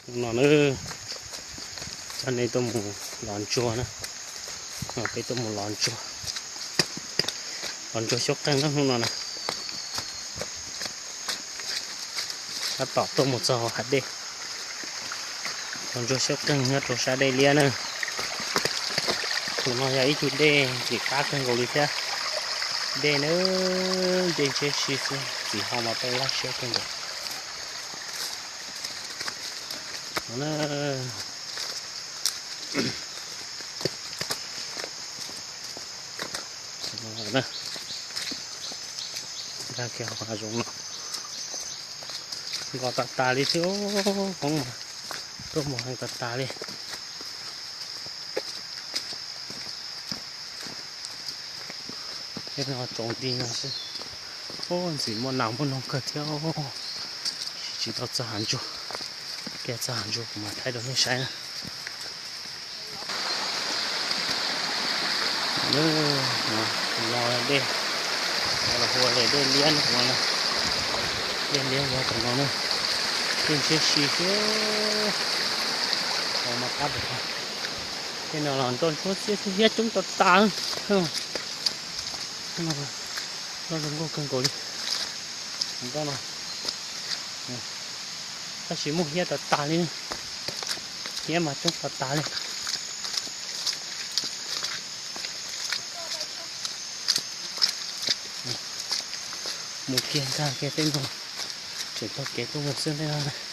Hnub no na, coj nej tuaj mus lov ntsuag na. Peb tuaj mus lov ntsuag, lov ntsuag xyoob qeeg hnub no na. Tab tom tuaj mus txog hav dej, lov ntsuag xyoob qeeg nyob rau sab dej liab na. Tus no yog ib tug dej ntxim qab kawg nkaus li thiab. Dej na, dej ntshiab si xwb, txiv ho mas peb laj siab kawg nkaus. Nkag kiag hav zoov no, nkos tas tas li thiab, hoob mas tuaj mus heev tas tas li. Tej no tsaus nti no xwb. Ub, ntxim muaj nas muaj noog kawg thiab. Tsis tau txog hav ntsuag, kiag txog hav ntsuag kuv mam thaij rau nej saib na. Tus no dej, los hu ua dej liab no, dej liab yog tus no na. Dej ntshiab si xwb, hoob mas qab tas. Tej no los nroj ntsuab xiab xwb, hiab coob tas tas. Nroj zoo nkauj kawg nkaus li. Nroj no tab sis muaj hiab tas tas li, hiab mas coob tas tas li. Mus kiag nkag kiag tej no, tseem taug kev tuaj mus xwb tej no.